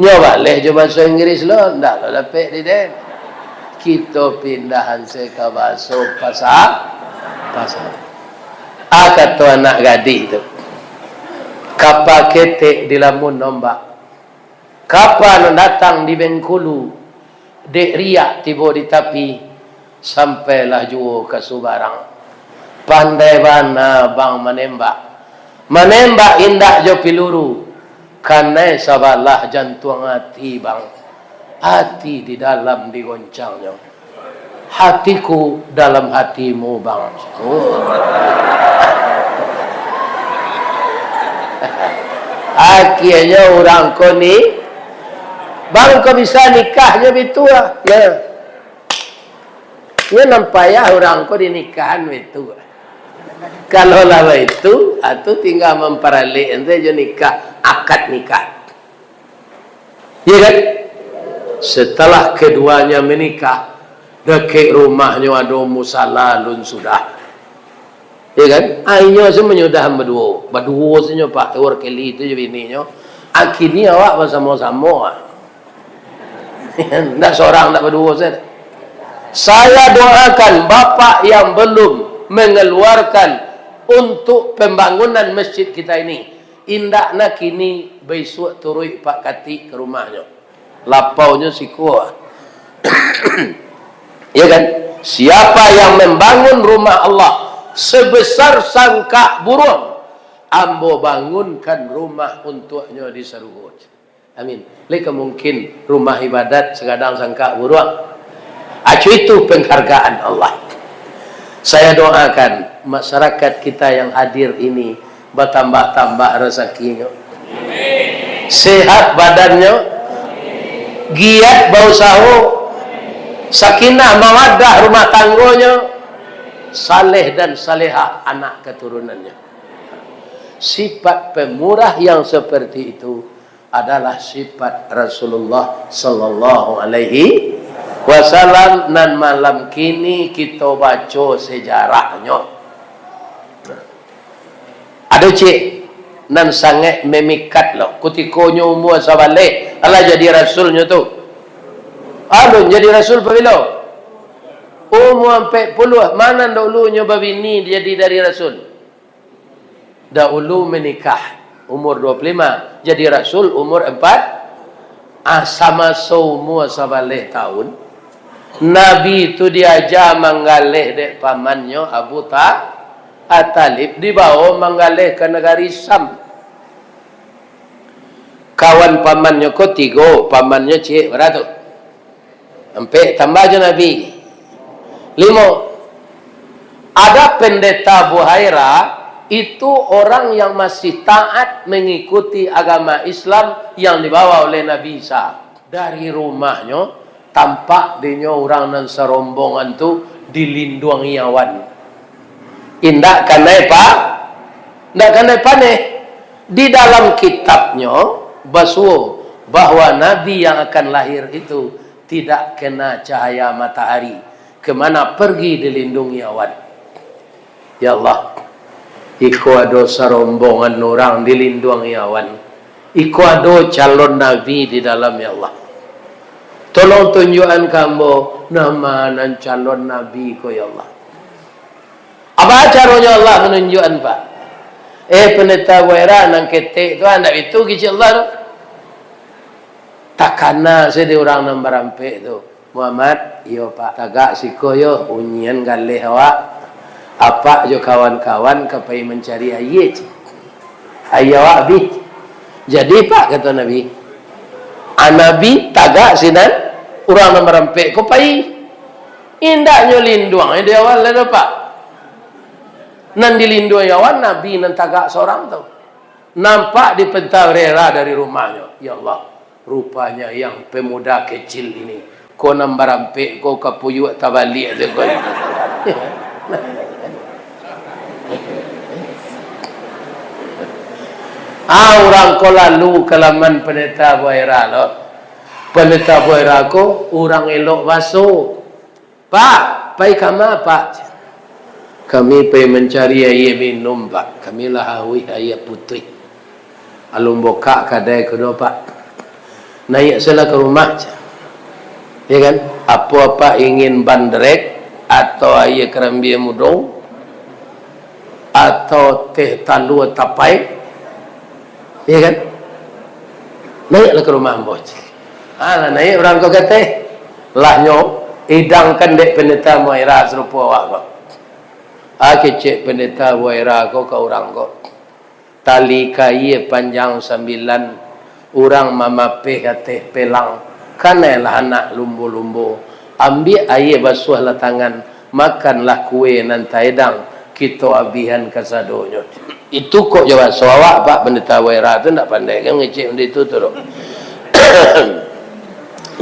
Nyo baleh jo baso Inggris lo, ndak lo dapek di den. Kito pindahan se ka baso pasa-, pasar. Ah, kato anak gadih tu, kapa ketek dilamun ombak, kapa nan datang di Bengkulu, dek riak tibo di tapi, sampailah juo ka subarang. Pandai bana bang manembak. Manembak indak jo piluru, kanai sabalah jantuang ati, bang. Ati di dalam digoncangnyo. Hatiku dalam hatimu, bang. Oh. Akhianyo urang ko ni, bang ko bisa nikahnyo bitu ah. Nah. Nyo nan payah urang ko dinikahan baitu. Kalau lah baitu, atu tingga mamparalek ente jo nikah, akad nikah. Iya kan? Setelah keduanya menikah, dakek rumahnyo ado musala alun sudah. Iya kan? Inyo se manyudahan baduo. Baduo se nyo, Pak. Workeli tu jo bininyo. Akini awak basamo-samo, ah. Ndak sorang, ndak baduo se. Saya doakan bapak yang belum mengeluarkan untuk pembangunan masjid kita ini, indaklah kini baisuak turuik Pak Katik ka rumahnyo. Lapaunyo siko. Ya kan? Siapa yang membangun rumah Allah sebesar sangkak buruang, ambo bangunkan rumah untuknyo di sarugo. Amin. Lai ka mungkin rumah ibadat sagadang sangkak buruang. Acu itu penghargaan Allah. Saya doakan masyarakat kita yang hadir ini batambah-tambah rezekinyo, sehat badannyo, giat bausaho, sakinah mawaddah rumah tanggonyo, saleh dan salehah anak keturunannyo. Sifat pemurah yang seperti itu adalah sifat Rasulullah sallallahu alaihi wasallam, nan malam kini kito baco sejarahnyo. Ado ciek nan sangaik memikat lo, kutikonyo umua sabaleh, alah jadi rasulnyo tu. Alun jadi rasul pabilo? Umua ampek puluah, ma nan daulunyo babini jadi dari rasul? Daulu menikah umur dua puluh lima, jadi rasul umur empat. Ah, samaso umur sabaleh tahun, Nabi tu diaja manggaleh dek pamannyo Abu Ta-, Thalib, dibawo manggaleh ka nagari Syam. Kawan pamannyo ko tigo, pamannyo ciek bara tu? Ampek, tambah jo Nabi. Limo. Ada pendeta Buhaira, itu orang yang masih taat mengikuti agama Islam yang dibawa oleh Nabi Isa. Dari rumahnyo, tampak dinyo urang nan sarombongan tu dilinduangi awan. Indak kanai pa-, indak kanai paneh. Di dalam kitabnyo basuo bahwa Nabi yang akan lahir itu tidak kena cahaya matahari, kemana pergi dilindungi awan. Ya Allah, iko ado sarombongan urang dilinduangi awan. Iko ado calon nabi di dalam, ya Allah. Tolong tunjuakan ka ambo nama nan calon nabi ko, ya Allah. Apa caronyo Allah manunjuakan, Pak? Eh, Pendeta Buhaira nan ketek tu, ah, ndak bitu kecek Allah tu. Takana se di urang nan barampek tu. "Muhammad, iyo, Pak, tagak siko yo, unyian galeh awak." Apak jo kawan-kawan ka pai mancari aia, cek. Aia awak abih. Jadi, Pak, kato Nabi, a, Nabi tagak sinan, urang nan barampek ko pai. Indaknyo linduang di awan lai doh, Pak. Nan dilinduangi awan, Nabi nan tagak sorang tu. Nampak di peta rera dari rumahnyo. Ya Allah, rupanya yang pemuda kecil ini, ko nan barampek ko kapuyuak tabaliak se ko. Ah, urang ko lalu ka laman Pandeta Buaira lo. Pandeta Buaira ko urang elok baso. "Pak, pai kama, Pak?" "Kami pai mancari aia minum, Pak. Kami lah auih aia putuih." "Alun bukak kadai ko doh, Pak. Naiak sajolah ka rumah," cek. Ya kan? "Apo Apak ingin bandrek, atau aia karambia mudong, atau teh talua tapai?" Ya kan? "Naiaklah ka rumah ambo," cek. Alah, naiak urang ko ka ateh. Lah nyo idangkan dek Pandeta Buaira sarupo awak ko. Ah, kecek Pandeta Buaira ko ka urang ko. Tali kaia panjang sambilan, urang mamapeh ateh pelang, kanailah anak lumbo-lumbo, ambiak aia basuahlah tangan, makanlah kue nan taedang, kito abihan kasadonyo. Itu kok jo baso awak, Pak Pandeta Buaira tu ndak pandai kan ngecek benda itu tu doh.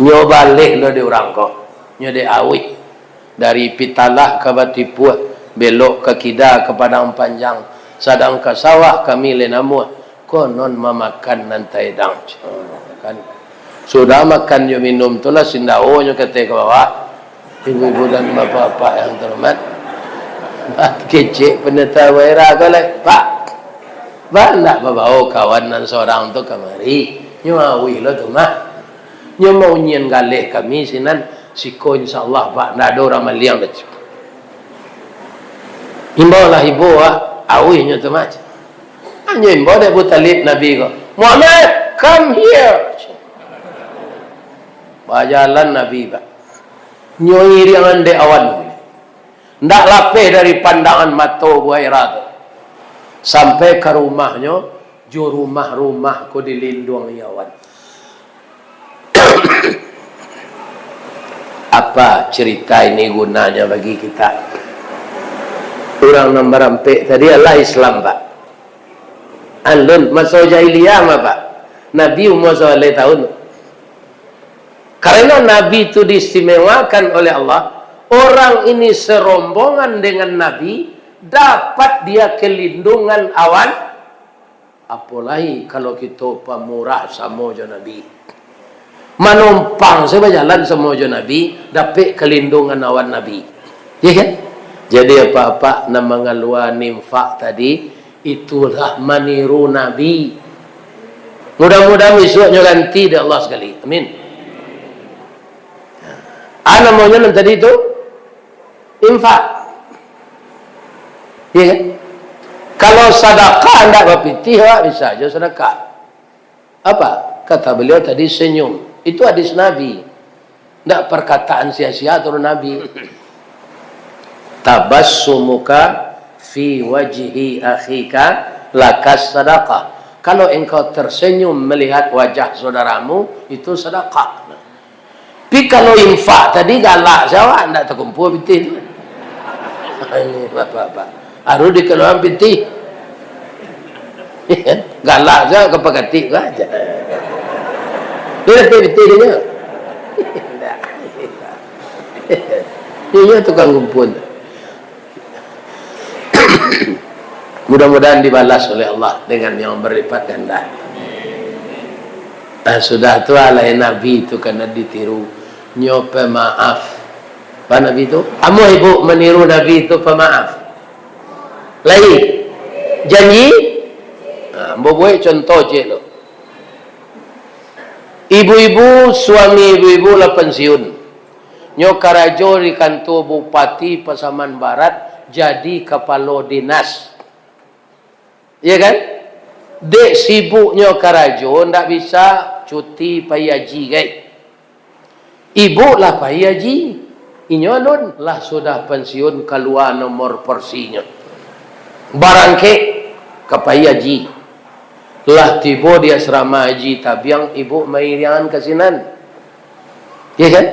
Nyo baleh lo di urang ko, nyo dek auih. Dari Pitalah ka Batipuah, belok ka kida ka Padang Panjang, sadang ka sawah kami lai namuah, konon mamakan nan taedang. Kan? Sudah makan jo minum tu lah, sindaonyo ka ateh ka bawah. Ibu-ibu dan bapak-bapak yang terhormat, kecek Pandeta Buaira ko lai, "Pak, Pak ndak babao kawan nan sorang tu kamari? Nyo auih lo tu mah. Nyo maunyian galeh kami sinan." "Siko, insya Allah, Pak, ndak ado urang maliang doh." Imbaulah ibu, ah, auihnyo tu mah. Anyo imbau dek Abu Talib Nabi ko, "Muhammad, come here." Bajalan Nabi, Pak. Nyo iriangan dek awan. Ndak lapeh dari pandangan mato Buaira tu. Sampai ka rumahnyo, jo rumah-rumah ko dilinduangi awan. Apa cerita ini gunanya bagi kita? Urang nan barampek tadi alah Islam, Pak. Alun maso jahiliah mah, Pak. Nabi umua sabaleh tahun. Karena Nabi itu diistimewakan oleh Allah, orang ini serombongan dengan Nabi, dapat dia kelindungan awan. Apolai kalau kito pamurah samo jo Nabi. Manumpang se bajalan samo jo Nabi, dapek kalindungan awan Nabi. Ya kan? Jadi, apak-apak nan mangalua infak tadi, itulah maniru Nabi. Mudah-mudahan bisuaknyo ganti dek Allah sakali. Amin. Ah, namonyo nan tadi tu, infak. Iya kan? Kalau sadakah ndak bapitih, awak bisa aja sadakah. Apa? Kata beliau tadi, senyum. Itu hadis Nabi. Ndak perkataan sia-sia, turun Nabi. "Tabassumuka fi wajhi akhika lakas sadaqah." Kalau engkau tersenyum melihat wajah saudaramu, itu sedekah. Tapi kalau infak tadi galak sajo awak, ndak takumpul pitih tu. Ini bapak-bapak. Harus dikeluarkan pitih. Galak sajo ka pakatik ko aja. Dia dah pitih dia. Dia tukang kumpul. Mudah-mudahan dibalas oleh Allah dengan yang berlipat ganda. Nah, sudah tu, alai Nabi tu kana ditiru. Nyo pemaaf. Apa Nabi tu? Amuah ibu meniru Nabi tu pemaaf. Lai. Janji? Nah, ambo buek contoh ciek lo. Ibu-ibu, suami ibu-ibu lah pensiun. Nyo karajo di kantua Bupati Pasaman Barat, jadi kapalo dinas. Iya kan? Dek sibuknyo karajo, ndak bisa cuti pai haji, gai. Ibu lah pai haji. Inyo alun lah sudah pensiun, kalua nomor porsinyo. Barangkek ka pai haji. Lah tibo di asrama haji Tabiang, ibuk mairiangan ka sinan. Iya kan?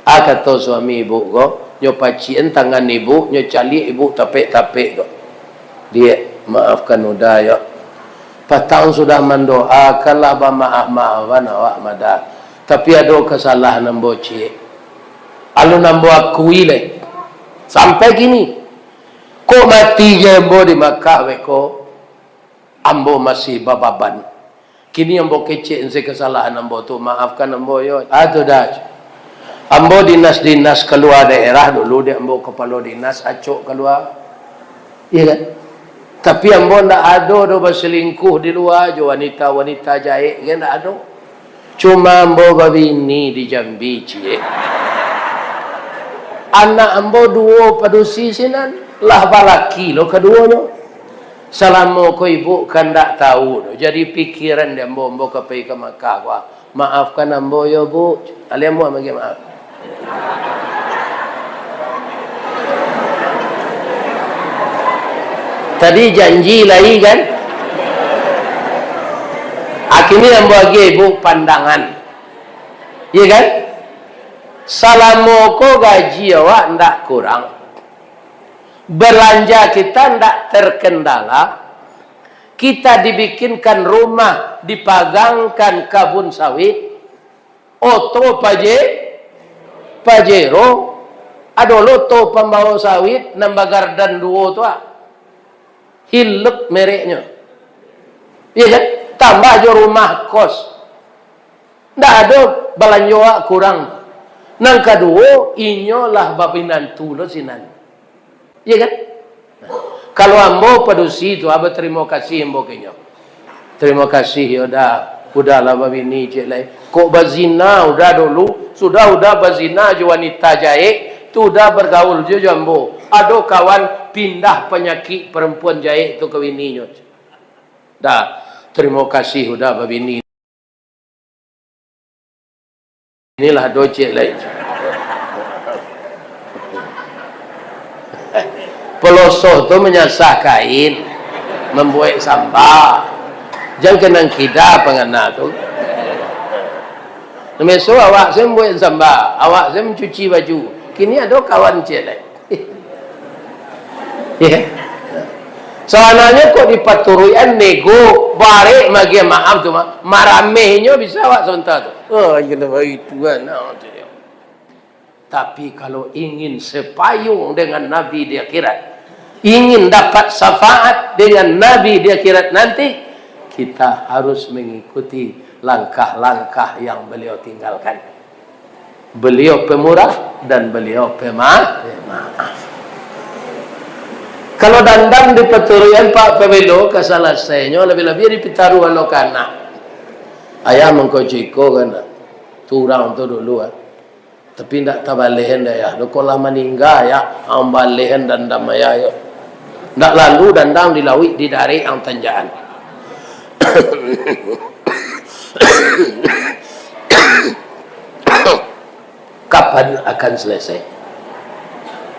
Ah, kato suami ibuk ko, nyo pacikan tangan ibuk, nyo caliak ibuk tapek-tapek ko. "Diak, maafkan Uda yo. Patang sudah mandoakan, lah bamaaf-maafan awak mah Da. Tapi ado kasalahan ambo ciek. Alun ambo akui lai. Sampai kini. Kok mati je ambo di Makkah beko, ambo masih bababan. Kini ambo kecek se kasalahan ambo tu, maafkan ambo yo." "Ah, tu Da. Ambo dinas-dinas kalua daerah dulu, dek ambo kapalo dinas, acok kalua." Iya kan? "Tapi ambo ndak ado doh baselingkuh di lua jo wanita-wanita jahek, kan ndak ado. Cuma ambo babini di Jambi, ciek. Anak ambo duo padusi sinan, lah balaki lo kaduonyo. Salamo ko ibuk kan ndak tahu doh, jadi pikiran di ambo, ambo ka pai ka Makkah ko. Maafkan ambo yo, Bu." Alih ambo bagi maaf. Tadi janji lai kan? Akhirnya ambo agiah ibuk pandangan. Iya kan? Salamo ko gaji awak ndak kurang. Belanja kita ndak terkendala. Kita dibikinkan rumah, dipagangkan kabun sawit. Oto paje-, pajero, ado lo oto pambawo sawit, nan bagardan duo tu, ah. Hilux mereknyo. Iya kan? Tambah jo rumah kos. Ndak ado balanjo awak kurang. Nan kaduo, inyo lah babinantu lo sinan. Iya kan? Nah, kalau ambo padusi tu, ah, batarimo kasih ambo ka inyo. "Tarimo kasih yo Da, Uda lah babini ciek lai. Kok bazina Uda dulu, sudah Uda bazina jo wanita jahek, tu Uda bagaul juo jo ambo. Ado kawan pindah panyakik parampuan jahek tu ka bininyo. Da, tarimo kasih Uda babini." Inilah dojek lai. Pelosoh tu manyasah kain, mambuek samba. Jan kanai kida pangana tu. Nan biaso awak se mambuek samba, awak se mancuci baju. Kini ado kawan ciek lai. Iya. Sabananyo kok dipaturuikan nego, barek magiah maaf tu mah, maramehnyo bisa awak sabanta tu. Oh, iyolah baitu kan. Nah, tu dia. Tapi kalau ingin sepayung dengan Nabi di akhirat, ingin dapat syafaat dengan Nabi di akhirat nanti, kita harus mengikuti langkah-langkah yang beliau tinggalkan. Beliau pemurah dan beliau pema-, pemaaf. Kalau dandam dipaturuikan, Pak, pabilo ka salasainyo, labiah-labiah dipitaruah lo ka anak. Ayah mangko ciko ka anak. Tu urang tu dulu, ah. Tapi ndak tabaleh dek ayah. Dek lah maningga ayah, ang baleh dandam ayah yo. Ndak lalu dandam di lauik, di darek ang tanjakan. Kapan akan selesai?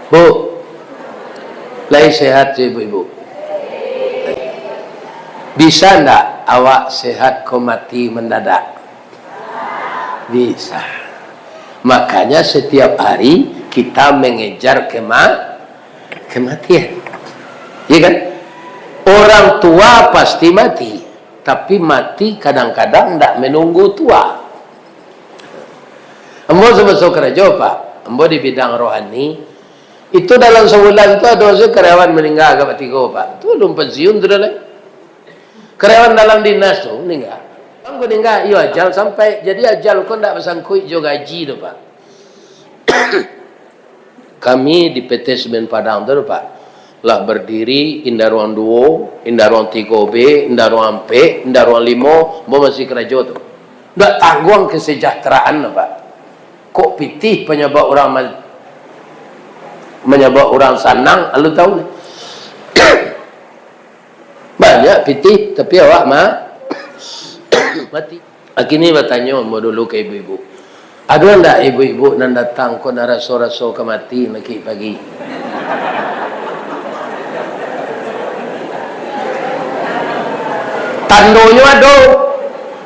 Bu, lai sehat ibu-ibu? Bisa ndak awak sehat ko mati mendadak? Bisa. Makanya setiap hari kita mengejar kema-, kematian. Iya kan? Orang tua pasti mati, tapi mati kadang-kadang ndak menunggu tua. Ambo sabaso karajo, Pak. Ambo di bidang rohani. Itu dalam sabulan tu ado se karyawan maningga agak batigo, Pak. Tu alun pensiun tu dah lai. Karyawan dalam dinas tu maningga. Urang ko maningga, iyo ajal sampai. Jadi ajal ko ndak basangkuik jo gaji tu, Pak. Kami di P T Semen Padang tu, Pak, lah berdiri indak ruang duo, indak ruang tigo B, indak ruang ampek, indak ruang limo, ambo masih karajo tu. Ndak tangguang kesejahteraan, Pak. Kok pitih panyabab urang ma-, manyabab urang sanang, alun tahu ni. Banyak pitih, tapi awak ma-, mati. Kini batanyo ambo dulu ka ibu-ibu. Ado ndak ibu-ibu nan datang ko nan raso-raso ka mati pagi-pagi? Tandonyo ado.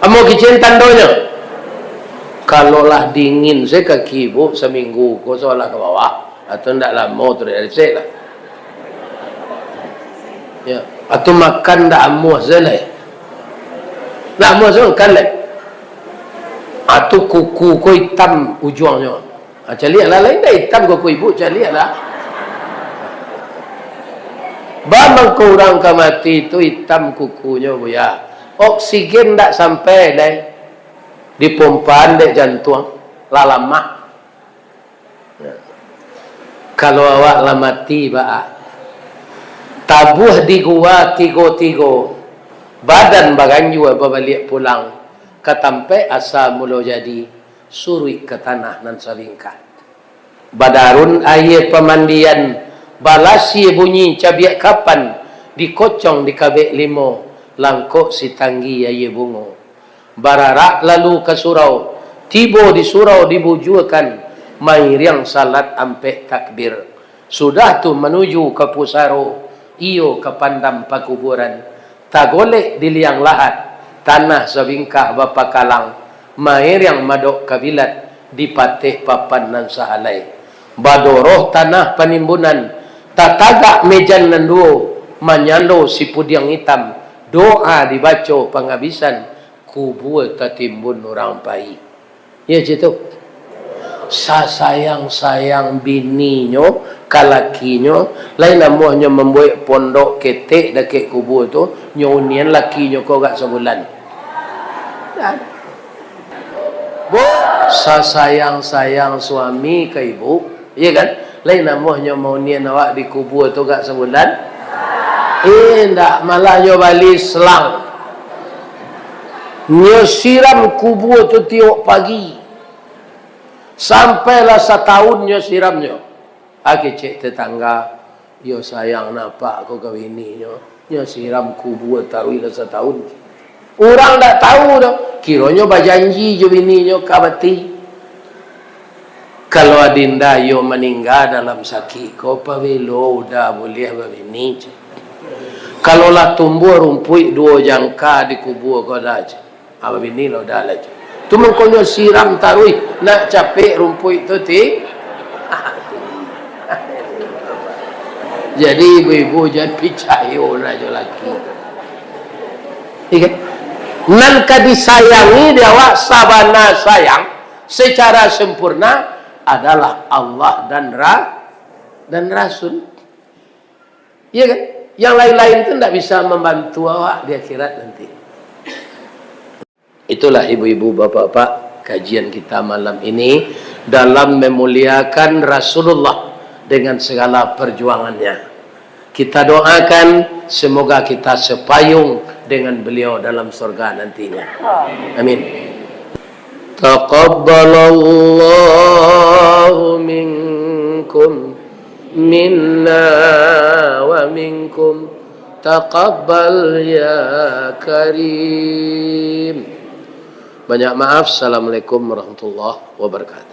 Amuah kicek tandonyo. Kalau lah dingin se kaki ibu saminggu ko sabalah ka bawah, atau ndak lamo tu dari sek lah. Ya, atau makan ndak amuah se lai. Ndak amuah se makan lai. Atau kuku ko itam ujuangnyo. Ha, caliaklah, lain dah itam kuku ibu, caliaklah. Baa mangko urang ka mati tu itam kukunyo, Buya? Oksigen ndak sampai deh, dipompaan dek jantuang, lah lamah. Kalau awak lah mati, baa? Tabuah di gua tigo-tigo, badan baganjua babaliak pulang ka tampek asa mulo jadi, suruik ka tanah nan sabingkah. Badarun aia pamandian, balasia bunyi cabiak kapan, dikocong dikabek limo, langkok sitanggi aia bungo. Bararak lalu ka surau, tibo di surau dibujuakan, mairiang salat ampek takbir. Sudah tu manuju ka pusaro, iyo ka pandam pakuburan. Tagolek di liang lahat, tanah sabingkah bapakalang, mairiang madok kabilat, dipateh papan nan sahalai. Badoroh tanah panimbunan, tatagak mejan nan duo, manyalo sipudiang itam, doa dibaco pangabisan, kubua tatimbun urang pai. Iyo, cito. Sasayang-sayang bininyo ka lakinyo, lain amuahnyo mambuek pondok ketek dakek kubua tu, nyo unian lakinyo ko agak sabulan. Bu, sasayang-sayang suami ka ibu, iyo kan? Lain amuahnyo maunian awak di kubua tu agak sabulan. Indak, malah nyo bali selang. Nyo siram kubua tu tiok pagi. Sampailah satahun nyo siramnyo. Ah, kecek tetangga, iyo sayang napak ko ka bininyo. Nyo siram kubua taruih lah satahun. Urang ndak tahu doh. Kironyo bajanji jo bininyo ka mati. Kalau adinda iyo maningga dalam sakik ko, pabilo uda buliah babini, cek. Kalau lah tumbuah rumpuik duo jangka di kubua ko dah, cek. Ah, babini lah uda lah, cek. Tu mangkonyo siram taruih, nak capek rumpuik tu ti. Jadi ibu-ibu jan picayo lah jo laki. Iya kan? Nan ka disayangi di awak sabana sayang, secara sempurna adalah Allah dan ra-, dan Rasul. Iya kan? Yang lain-lain tu ndak bisa mambantu awak di akhirat nanti. Itulah ibu-ibu, bapak-bapak, kajian kita malam ini dalam memuliakan Rasulullah dengan segala perjuangannya. Kita doakan semoga kita sepayung dengan beliau dalam surga nantinya. Amin. Taqabbalallahu minkum, minna wa minkum. Taqabbal ya Karim. Banyak maaf. Assalamualaikum warahmatullahi wabarakatuh.